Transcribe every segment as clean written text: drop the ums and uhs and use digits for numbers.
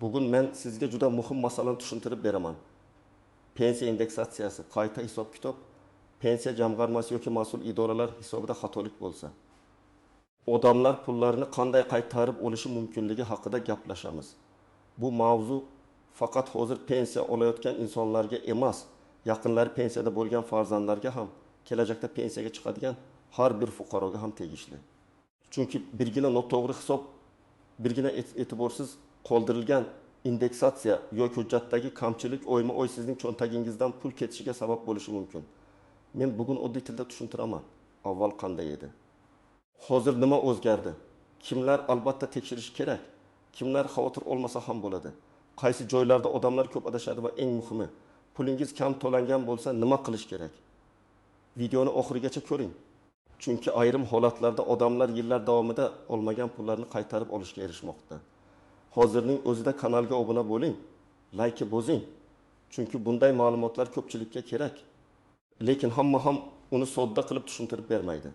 Bugun men sizga juda muhim masalani tushuntirib beraman. Pensiya indeksatsiyasi, qayta hisob-kitob, pensiya jamg'armasi yoki mas'ul idoralar hisobida xatolik bo'lsa, odamlar pullarini qanday qaytarib olishi mumkinligi haqida gaplashamiz. Bu mavzu faqat hozir pensiya olayotgan insonlarga emas, yaqinlari pensiyada bo'lgan farzandlarga ham, kelajakda pensiyaga chiqadigan har bir fuqaroga ham tegishli. Chunki birgina noto'g'ri hisob, birgina e'tiborsiz qoldirilgan indeksatsiya yoki hujjatdagi kamchilik oyma-oy sizning cho'ntagingizdan pul ketishiga sabab bo'lishi mumkin. Men bugun oddiy tilda tushuntiraman. Avval qanday edi? Hozir nima o'zgardi? Kimlar albatta tekshirishi kerak? Kimlar xavotir olmasa ham bo'ladi? Qaysi joylarda odamlar ko'p adashadi va eng muhimi, pulingiz kam to'langan bo'lsa nima qilish kerak? Videoni oxirigacha ko'ring. Chunki ayrim holatlarda odamlar yillar davomida olmagan pullarni qaytarib olishga erishmoqda. Hozirning o'zida kanalga obuna bo'ling, like bosing. Chunki bunday ma'lumotlar ko'pchilikka kerak. Lekin hamma ham uni sodda qilib tushuntirib bermaydi.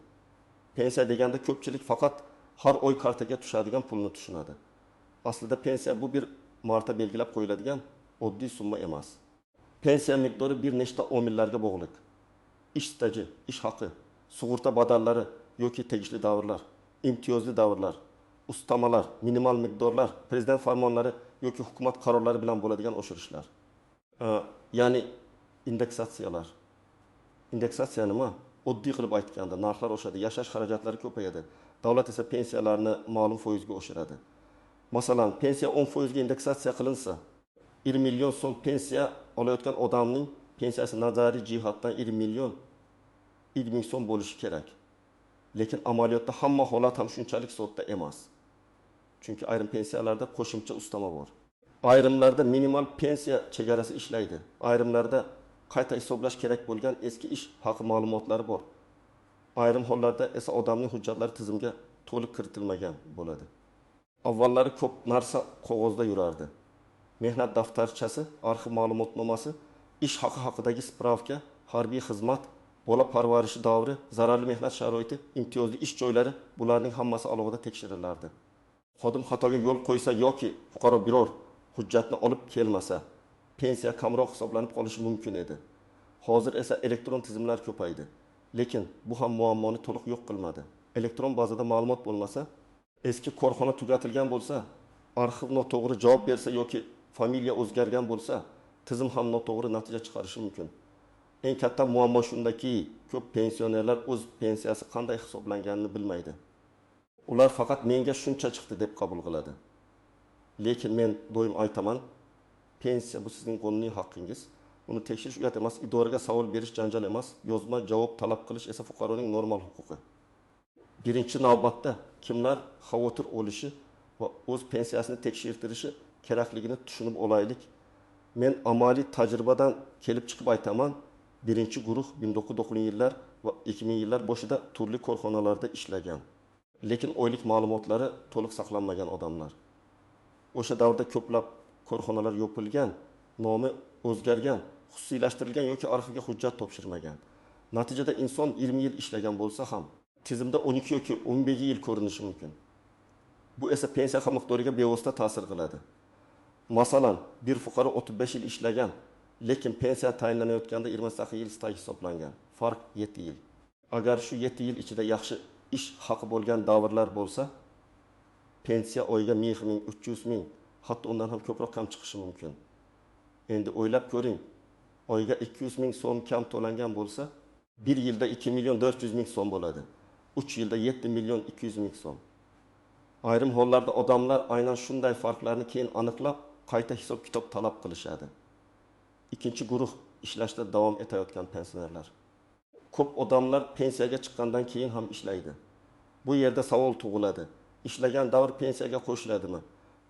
Pensiya deganda ko'pchilik faqat har oy kartaga tushadigan pulni tushunadi. Aslida pensiya bu bir marta belgilab qo'yiladigan oddiy summa emas. Pensiya miqdori bir nechta omillarga bog'liq. Ish staji, ish haqi, sug'urta badallari yoki tegishli davrlar, imtiyozli davrlar, ustamalar, minimal miqdorlar, prezident farmonlari yoki hukumat qarorlari bilan bo'ladigan oshirishlar. Ya'ni indeksatsiyalar. Indeksatsiya nima? Oddiy qilib aytganda narxlar oshadi, yashash xarajatlari ko'payadi. Davlat esa pensiyalarni ma'lum foizga oshiradi. Masalan, pensiya 10% ga indeksatsiya qilinsa, 1 million so'm pensiya olayotgan odamning pensiyasi nazariy jihatdan 1 million 1 ming so'm bo'lishi kerak. Lekin amaliyotda hamma holat ham shunchalik sodda emas. Chunki ayrim pensiyalarda qo'shimcha ustama bor. Ayrimlarda minimal pensiya chegarasi ishlaydi. Ayrimlarda qayta hisoblash kerak bo'lgan eski ish haqi ma'lumotlari bor. Ayrim hollarda esa odamning hujjatlari tizimga to'liq kiritilmagan bo'ladi. Avvallari ko'p narsa qog'ozda yurardi. Mehnat daftarchasi, arxiv ma'lumotnomasi, ish haqi haqidagi spravka, harbiy xizmat, bola parvarishi davri, zararli mehnat sharoiti, imtiyozli ish joylari, bularning hammasi alohida tekshirilardi. Xodim xatoga yo'l qo'ysa yoki fuqaro biror hujjatni olib kelmasa, pensiya kamroq hisoblanib qolishi mumkin edi. Hozir esa elektron tizimlar ko'paydi. Lekin bu ham muammoni to'liq yo'q qilmadi. Elektron bazada ma'lumot bo'lmasa, eski korxona tugatilgan bo'lsa, arxiv noto'g'ri javob bersa yoki familiya o'zgargan bo'lsa, tizim ham noto'g'ri natija chiqarishi mumkin. Eng katta muammo shundaki, ko'p pensionerlar o'z pensiyasi qanday hisoblanganini bilmaydi. Ular faqat menga shuncha chiqdi deb qabul qiladi. Lekin men doim aytaman, pensiya bu sizning qonuniy haqqingiz. Uni tekshirish uyat emas, idoraga savol berish janjal emas, yozma javob talab qilish esa fuqaroning normal huquqi. Birinchi navbatda kimlar xavotir olishi va o'z pensiyasini tekshirtirishi kerakligini tushunib olaylik. Men amaliy tajribadan kelib chiqib aytaman, birinchi guruh 1990-yillar va 2000-yillar boshida turli korxonalarda ishlagan, lekin oylik ma'lumotlari to'liq saqlanmagan odamlar. O'sha davrda ko'plab korxonalar yopilgan, nomi o'zgargan, xususiylashtirilgan yoki arxivga hujjat topshirmagan. Natijada inson 20 yil ishlagan bo'lsa ham tizimda 12 yoki 15 yil ko'rinishi mumkin. Bu esa pensiya miqdoriga bevosita ta'sir qiladi. Masalan, bir fuqaro 35 yil ishlagan, lekin pensiya tayinlanayotganda 28 yil staj hisoblangan. Farq 7 yil. Agar shu 7 yil ichida yaxshi ish haqi bo'lgan davrlar bo'lsa, pensiya oyiga 1000 ming, 300 ming, hatto undan ham ko'proq kam chiqishi mumkin. Endi o'ylab ko'ring, oyiga 200 ming so'm kam to'langan bo'lsa, 1 yilda 2 million 400 ming so'm bo'ladi. 3 yilda 7 million 200 ming so'm. Ayrim hollarda odamlar aynan shunday farqlarni keyin aniqlab, qayta hisob-kitob talab qilishadi. Ikkinchi guruh ishlashda davom etayotgan pensionerlar. Ko'p odamlar pensiyaga chiqqandan keyin ham ishlaydi. Bu yerda savol tug'iladi. Ishlagan davr pensiyaga qo'shiladimi?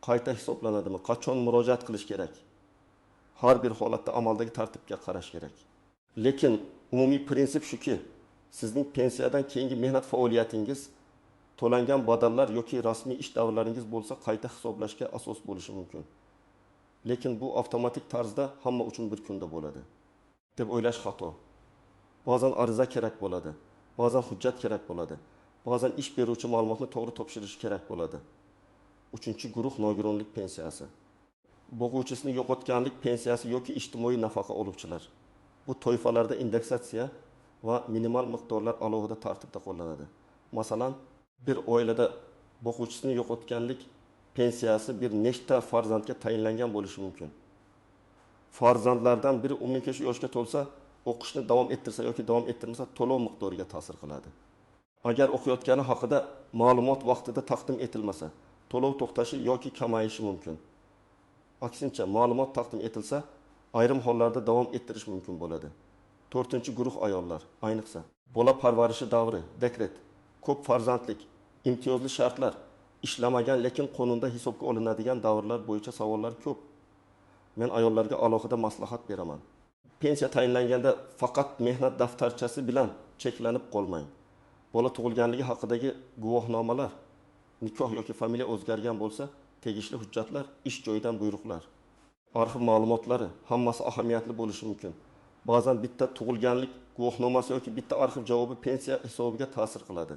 Qayta hisoblanadimi? Qachon murojaat qilish kerak? Har bir holatda amaldagi tartibga qarash kerak. Lekin umumiy prinsip shuki, sizning pensiyadan keyingi mehnat faoliyatingiz, to'langan badallar yoki rasmiy ish davrlaringiz bo'lsa, qayta hisoblashga asos bo'lishi mumkin. Lekin bu avtomatik tarzda hamma uchun bir kunda bo'ladi deb o'ylash xato. Ba'zan ariza kerak bo'ladi, ba'zan hujjat kerak bo'ladi, ba'zan ish beruvchi ma'lumotni to'g'ri topshirishi kerak bo'ladi. Uchinchi guruh nogironlik pensiyasi. Boquvchisini yo'qotganlik pensiyasi yoki ijtimoiy nafaqa oluvchilar. Bu toifalarda indeksatsiya va minimal miqdorlar alohida tartibda qo'llanadi. Masalan, bir oilada boquvchisini yo'qotganlik pensiyasi bir nechta farzandga tayinlangan bo'lishi mumkin. Farzandlardan biri 12 yoshga to'lsa, o'qishni davom ettirsa yoki davom ettirmasa to'lov miqdoriga ta'sir qiladi. Agar o'qiyotgani haqida ma'lumot vaqtida taqdim etilmasa, to'lov to'xtashi yoki kamayishi mumkin. Aksincha, ma'lumot taqdim etilsa, ayrim hollarda davom ettirish mumkin bo'ladi. To'rtinchi guruh ayollar, ayniqsa bola parvarishi davri, dekret, ko'p farzandlik, imtiyozli shartlar, ishlamagan lekin qonunda hisobga olinadigan davrlar bo'yicha savollar ko'p. Men ayollarga alohida maslahat beraman. Pensiya tayinlanganda faqat mehnat daftarchasi bilan cheklanib qolmang. Bola tug'ilganligi haqidagi guvohnomalar, nikoh yoki familiya o'zgargan bo'lsa, tegishli hujjatlar, ish joyidan buyruqlar, arxiv ma'lumotlari hammasi ahamiyatli bo'lishi mumkin. Ba'zan bitta tug'ilganlik guvohnomasi yoki bitta arxiv javobi pensiya hisobiga ta'sir qiladi.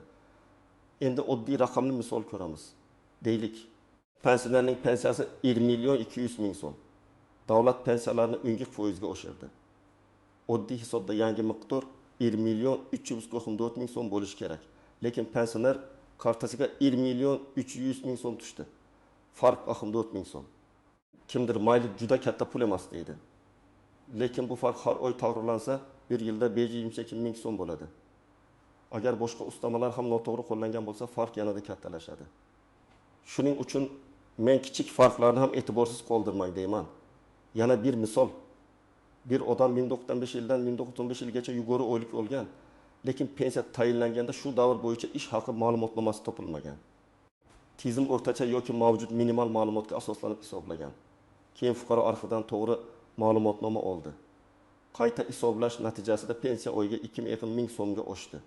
Endi oddiy raqamli misol ko'ramiz. Deylik, pensionerning pensiyasi 1 million 200 ming so'm. Davlat pensiyalarini 12% ga oshirdi. Oddiy hisobda yangi miqdor 1 million 344 ming so'm bo'lishi kerak. Lekin pensioner kartasiga 1 million 300 ming so'm tushdi. Farq 4 ming so'm. Kimdir mayli juda katta pul emas deydi. Lekin bu farq har oy takrorlansa, bir yilda 522 ming so'm bo'ladi. Agar boshqa ustamalar ham noto'g'ri qo'llangan bo'lsa, farq yanada kattalashadi. Shuning uchun men kichik farqlarni ham e'tiborsiz qoldirmang deyman. Yana bir misol. Bir odam 1995 yildan 1995 yilgacha yuqori oylik olgan, lekin pensiya tayinlanganda shu davr bo'yicha ish haqi ma'lumotnomasi topilmagan. Tizim o'rtacha yoki mavjud minimal ma'lumotga asoslanib hisoblagan. Keyin fuqaro arxividan to'g'ri ma'lumotnoma oldi. Qayta hisoblash natijasida pensiya oyiga 2,5 ming so'mga oshdi.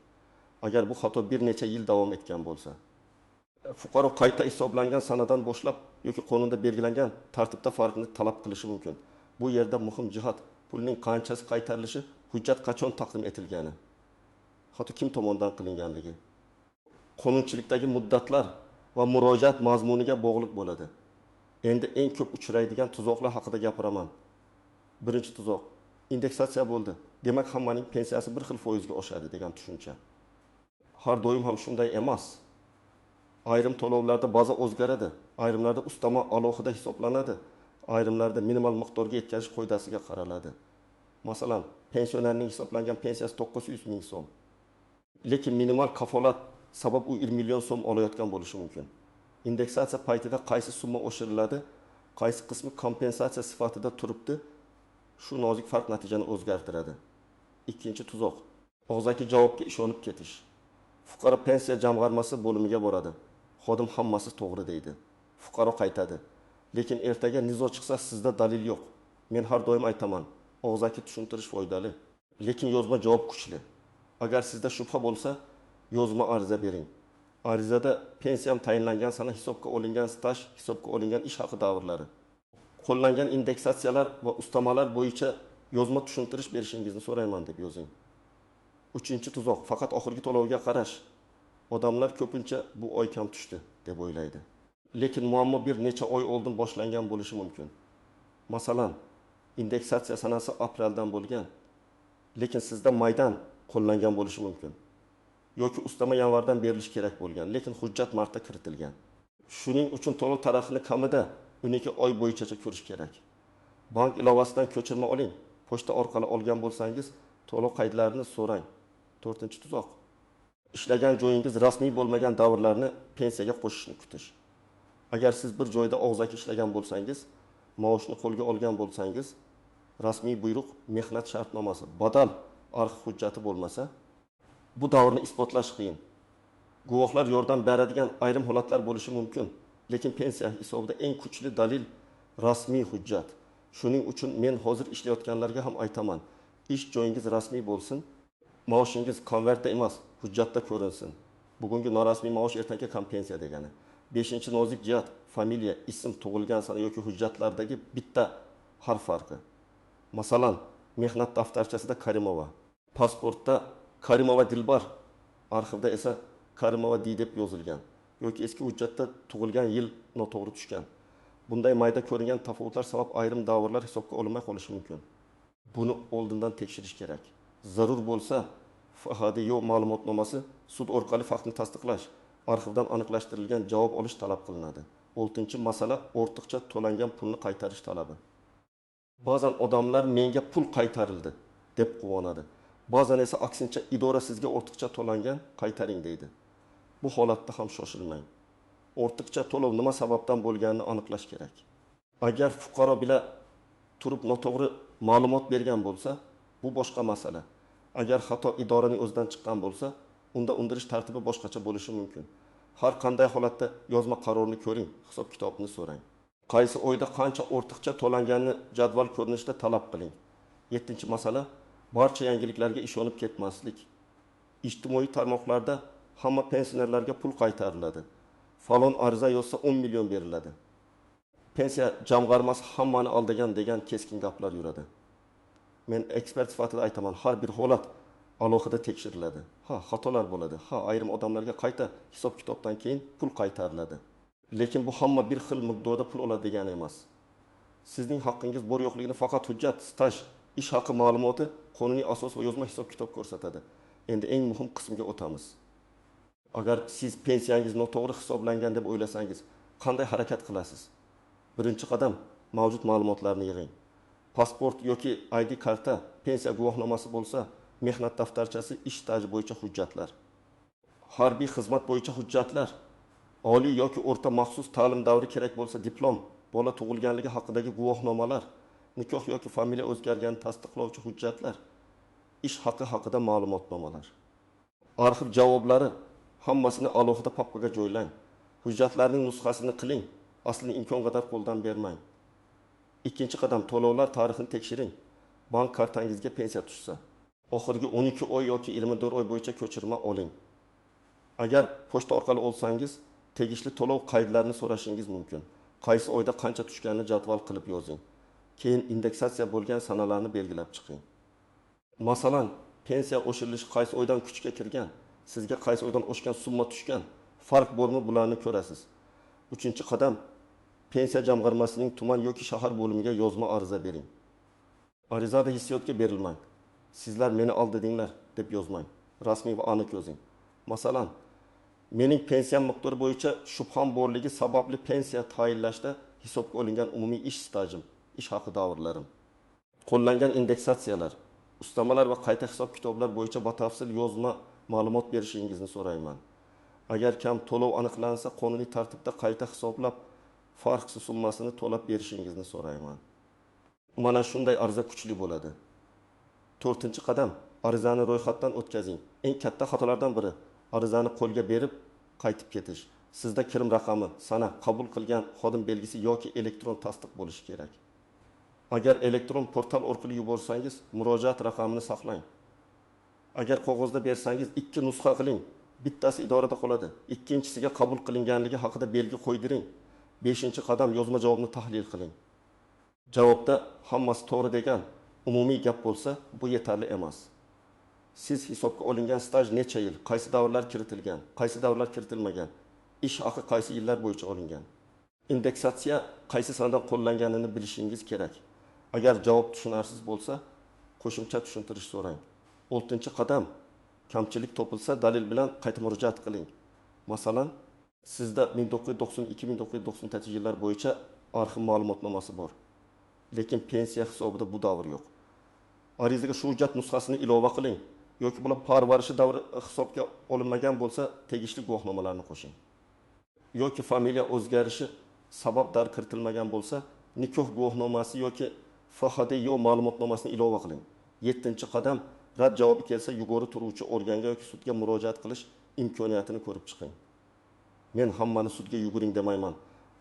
Agar bu xato bir necha yil davom etgan bo'lsa, fuqaro qayta hisoblangan sanadan boshlab yoki qonunda belgilangan tartibda farqni talab qilishi mumkin. Bu yerda muhim jihat pulning qanchasi qaytarilishi, hujjat qachon taqdim etilgani, xato kim tomonidan qilinganligi, qonunchilikdagi muddatlar va murojaat mazmuniga bog'liq bo'ladi. Endi eng ko'p uchraydigan tuzoqlar haqida gapiraman. Birinchi tuzoq: indeksatsiya bo'ldi, demak hammaning pensiyasi bir xil foizga oshadi degan tushuncha. Har doim ham shunday emas. Ayrim to'lovlarda baza o'zgaradi, ayrimlarda ustama alohida hisoblanadi, ayrimlarda minimal miqdorga yetkazish qoidasiga qaraladi. Masalan, pensionerning hisoblangan pensiyasi 900 ming so'm. Lekin minimal kafolat sabab u 1 million so'm olayotgan bo'lishi mumkin. Indeksatsiya paytida qaysi summa oshiriladi, qaysi qismi kompensatsiya sifatida turibdi, shu nozik farq natijani o'zgartiradi. Ikkinchi tuzoq: og'zaki javobga ishonib ketish. Fuqaro pensiya jamg'armasi bo'limiga boradi. Xodim hammasi to'g'ri deydi. Fuqaro qaytadi. Lekin ertaga nizo chiqsa sizda dalil yo'q. Men har doim aytaman, og'zaki tushuntirish foydali, lekin yozma javob kuchli. Agar sizda shubha bo'lsa, yozma ariza bering. Arizada pensiyam tayinlangan sana hisobga olingan staj, hisobga olingan ish haqi davrlari, qo'llangan indeksatsiyalar va ustamalar bo'yicha yozma tushuntirish berishingizni so'rayman deb yozing. Uchinchi tuzoq: faqat oxirgi to'lovga qarash. Odamlar ko'pincha bu oy kam tushdi deb o'ylaydi. Lekin muammo bir necha oy oldin boshlangan bo'lishi mumkin. Masalan, indeksatsiya sanasi apreldan bo'lgan, lekin sizda maydan qo'llangan bo'lishi mumkin. Yoki ustama yanvardan berilishi kerak bo'lgan, lekin hujjat martda kiritilgan. Shuning uchun to'lov tarixini kamida 12 oy bo'yicha ko'rish kerak. Bank ilovasidan ko'chirma oling. Pochta orqali olgan bo'lsangiz, to'lov qaydlarini so'rang. To'rtinchi tuzoq: ishlagan joyingiz rasmiy bo'lmagan davrlarni pensiyaga qo'shishni kutish. Agar siz bir joyda og'zaki ishlagan bo'lsangiz, maoshni qo'lga olgan bo'lsangiz, rasmiy buyruq, mehnat shartnomasi, badal arxiv hujjati bo'lmasa, bu davrni isbotlash qiyin. Guvohlar yordam beradigan ayrim holatlar bo'lishi mumkin, lekin pensiya hisobida eng kuchli dalil rasmiy hujjat. Shuning uchun men hozir ishlayotganlarga ham aytaman, ish joyingiz rasmiy bo'lsin, maoshingiz konvertda emas, hujjatda ko'rinsin. Bugungi norasmiy maosh ertaga ham pensiya degani. Beshinchi nozik jihat: familiya, ism, tug'ilgan sana yoki hujjatlardagi bitta harf farqi. Masalan, mehnat daftarchasida Karimova, pasportda Karimova Dilbar, arxivda esa Karimova D deb yozilgan yoki eski hujjatda tug'ilgan yil noto'g'ri tushgan. Bunday mayda ko'ringan tafovutlar sabab ayrim davrlar hisobga olinmay qolishi mumkin. Buni oldindan tekshirish kerak. Zarur bo'lsa, FHDYo ma'lumotnomasi, sud orqali faktni tasdiqlash, arxivdan aniqlashtirilgan javob olish talab qilinadi. Oltinchi masala ortiqcha to'langan pulni qaytarish talabi. Ba'zan odamlar menga pul qaytarildi deb quvonadi. Ba'zan esa aksincha idora sizga ortiqcha to'langan, qaytaring deydi. Bu holatda ham shoshilmang. Ortiqcha to'lov nima sababdan bo'lganini aniqlash kerak. Agar fuqaro bila turib noto'g'ri ma'lumot bergan bo'lsa, bu boshqa masala. Agar xato idoraning o'zidan chiqqan bo'lsa, unda undirish tartibi boshqacha bo'lishi mumkin. Har qanday holatda yozma qarorni ko'ring, hisob-kitobni so'rang. Qaysi oyda qancha ortiqcha to'langanini jadval ko'rinishida talab qiling. Yettinchi masala barcha yangiliklarga ishonib ketmaslik. Ijtimoiy tarmoqlarda hamma pensionerlarga pul qaytariladi. Falon ariza yozsa 10 million beriladi. Pensiya jamg'armasi hammani aldagan degan keskin gaplar yuradi. Men ekspert sifatida aytaman, har bir holat alohida tekshiriladi. Ha, xatolar bo'ladi. Ha, ayrim odamlarga qayta hisob-kitobdan keyin pul qaytariladi. Lekin bu hamma bir xil miqdorda pul oladi degani emas. Sizning haqqingiz bor yo'qligini faqat hujjat, staj, ish haqi ma'lumoti, qonuniy asos va yozma hisob-kitob ko'rsatadi. Endi eng muhim qismga o'tamiz. Agar siz pensiyangiz noto'g'ri hisoblangan deb o'ylasangiz, qanday harakat qilasiz? Birinchi qadam mavjud ma'lumotlarni yig'ing. Pasport yoki ID karta, pensiya guvohnomasi bo'lsa, mehnat daftarchasi, ish staji bo'yicha hujjatlar, harbiy xizmat bo'yicha hujjatlar, oliy yoki o'rta maxsus ta'lim davri kerak bo'lsa diplom, bola tug'ilganligi haqidagi guvohnomalar, nikoh yoki familiya o'zgarganini tasdiqlovchi hujjatlar, ish haqi haqida ma'lumotnomalar. Arxiv javoblari hammasini alohida papkaga joylang. Hujjatlarning nusxasini qiling, aslini imkon qadar qo'ldan bermang. Ikkinchi qadam to'lovlar tarixini tekshiring. Bank kartangizga pensiya tushsa, oxirgi 12 oy yoki 24 oy bo'yicha ko'chirma oling. Agar pochta orqali olsangiz, tegishli to'lov qaydlarini so'rashingiz mumkin. Qaysi oyda qancha tushganini jadval qilib yozing. Keyin indeksatsiya bo'lgan sanalarni belgilab chiqing. Masalan, pensiya oshirilishi qaysi oydan kuchga kirgan, sizga qaysi oydan oshgan summa tushgan, farq bormi bularni ko'rasiz. Uchinchi qadam pensiya jamg'armasining tuman yoki shahar bo'limiga yozma ariza bering. Arizada hissiyotga berilmang. Sizlar meni aldadinglar deb yozmang. Rasmiy va aniq yozing. Masalan, mening pensiyam miqdori bo'yicha shubham borligi sababli pensiya tayinlashda hisobga olingan umumiy ish stajim, ish haqi davrlarim, qo'llangan indeksatsiyalar, ustamalar va qayta hisob-kitoblar bo'yicha batafsil yozma ma'lumot berishingizni so'rayman. Agar kam to'lov aniqlansa, qonuniy tartibda qayta hisoblab farq summasini to'lab berishingizni so'rayman. Mana shunday ariza kuchli bo'ladi. To'rtinchi qadam arizani ro'yxatdan o'tkazing. Eng katta xatolardan biri arizani qo'lga berib qaytib ketish. Sizda kirim raqami, sana, qabul qilgan xodim belgisi yoki elektron tasdiq bo'lishi kerak. Agar elektron portal orqali yuborsangiz, murojaat raqamini saqlang. Agar qog'ozda bersangiz, 2 nusxa qiling. Bittasi idorada qoladi, ikkinchisiga qabul qilinganligi haqida belgi qo'ydiring. Beshinchi qadam yozma javobni tahlil qiling. Javobda hammasi to'g'ri degan umumiy gap bo'lsa, bu yetarli emas. Siz hisobga olingan staj necha yil, qaysi davrlar kiritilgan, qaysi davrlar kiritilmagan, ish haqi qaysi yillar bo'yicha olingan, indeksatsiya qaysi sanadan qo'llanganini bilishingiz kerak. Agar javob tushunarsiz bo'lsa, qo'shimcha tushuntirish so'rang. Oltinchi qadam kamchilik topilsa dalil bilan qayta murojaat qiling. Masalan, sizda 1992-1994 yillar bo'yicha arxiv ma'lumotnomasi bor. Lekin pensiya hisobida bu davr yo'q. Arizaga shu hujjat nusxasini ilova qiling yoki bular parvarishi davri hisobga olinmagan bo'lsa, tegishli guvohnomalarni qo'shing. Yoki familiya o'zgarishi sabab dar kiritilmagan bo'lsa, nikoh guvohnomasi yoki FHDYo ma'lumotnomasini ilova qiling. Yettinchi qadam rad javobi kelsa, yuqori turuvchi organga yoki sudga murojaat qilish imkoniyatini ko'rib chiqing. Men hammani sudga yuguring demayman.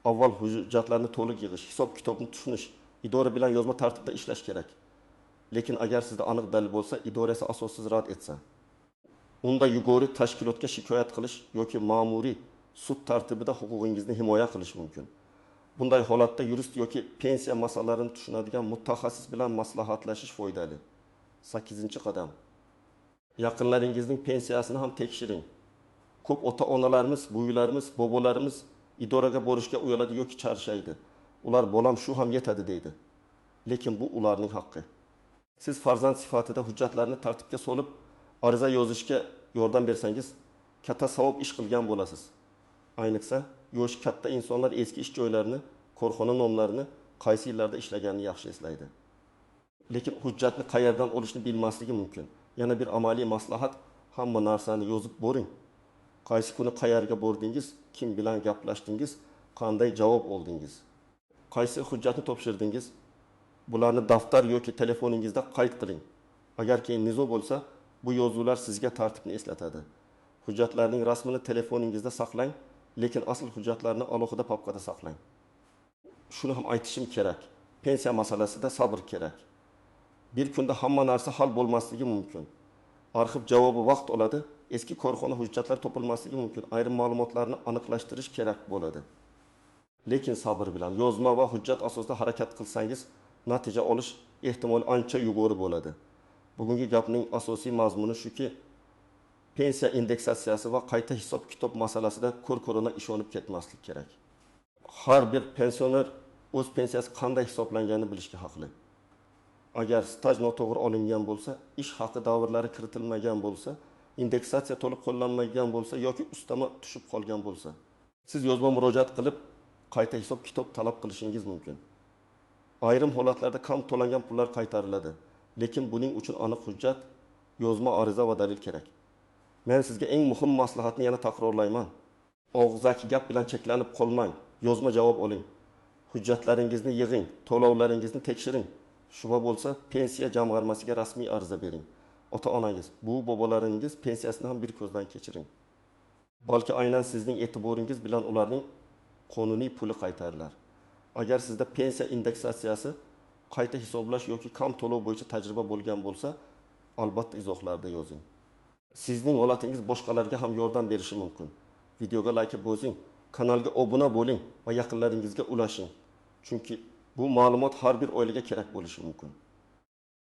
Avval hujjatlarni to'liq yig'ish, hisob-kitobni tushunish, idora bilan yozma tartibda ishlash kerak. Lekin agar sizda aniq dalil bo'lsa, idora esa asossiz rad etsa, unda yuqori tashkilotga shikoyat qilish yoki ma'muriy sud tartibida huquqingizni himoya qilish mumkin. Bunday holatda yurist yoki pensiya masalalarini tushunadigan mutaxassis bilan maslahatlashish foydali. 8-qadam. Yaqinlaringizning pensiyasini ham tekshiring. Ko'p ota-onalarimiz, buvilarimiz, bobolarimiz idoraga borishga uyaladi yoki charshaydi. Ular bolam shu ham yetadi deydi. Lekin bu ularning haqqi. Siz farzand sifatida hujjatlarni tartibga solib, ariza yozishga yordam bersangiz, katta savob ish qilgan bo'lasiz. Ayniqsa, yoshi katta insonlar eski ish joylarini, korxona nomlarini, qaysi yillarda ishlaganini yaxshi eslaydi. Lekin hujjatni qayerdan olishni bilmasligi mumkin. Yana bir amaliy maslahat: hamma narsani yozib boring. Qaysi kuni qayerga bordingiz, kim bilan gaplashdingiz, qanday javob oldingiz, qaysi hujjatni topshirdingiz, bularni daftar yoki telefoningizda qayd qiling. Agar keyin nizo bo'lsa, bu yozuvlar sizga tartibni eslatadi. Hujjatlarning rasmini telefoningizda saqlang, lekin asl hujjatlarni alohida papkada saqlang. Shuni ham aytishim kerak. Pensiya masalasida sabr kerak. Bir kunda hamma narsa hal bo'lmasligi mumkin. Arxiv javobi vaqt oladi, eski korxona hujjatlar topilmasligi mumkin, ayrim ma'lumotlarni aniqlashtirish kerak bo'ladi. Lekin sabr bilan yozma va hujjat asosida harakat qilsangiz, natija olish ehtimoli ancha yuqori bo'ladi. Bugungi gapning asosiy mazmuni shuki, pensiya indeksatsiyasi va qayta hisob-kitob masalasida ko'r-ko'rona ishonib ketmaslik kerak. Har bir pensioner o'z pensiyasi qanday hisoblanganini bilishga haqli. Agar staj noto'g'ri olingan bo'lsa, ish haqi davrlari kiritilmagan bo'lsa, indeksatsiya to'liq qo'llanmagan bo'lsa yoki ustama tushib qolgan bo'lsa, siz yozma murojaat qilib qayta hisob-kitob talab qilishingiz mumkin. Ayrim holatlarda kam to'langan pullar qaytariladi, lekin buning uchun aniq hujjat, yozma ariza va dalil kerak. Men sizga eng muhim maslahatni yana takrorlayman. Og'zaki gap bilan cheklanib qolmang, yozma javob oling. Hujjatlaringizni yig'ing, to'lovlaringizni tekshiring. Shubha bo'lsa, pensiya jamg'armasiga rasmiy ariza bering. Ota-onangiz, buvi bobolaringiz pensiyasini ham bir ko'zdan kechiring. Balki aynan sizning e'tiboringiz bilan ularning qonuniy puli qaytarilar. Agar sizda pensiya indeksatsiyasi, qayta hisoblash yoki kam to'lov bo'yicha tajriba bo'lgan bo'lsa, albatta izohlarda yozing. Sizning holatingiz boshqalarga ham yordam berishi mumkin. Videoga like bosing, kanalga obuna bo'ling va yaqinlaringizga ulashing. Chunki bu ma'lumot har bir oilaga kerak bo'lishi mumkin.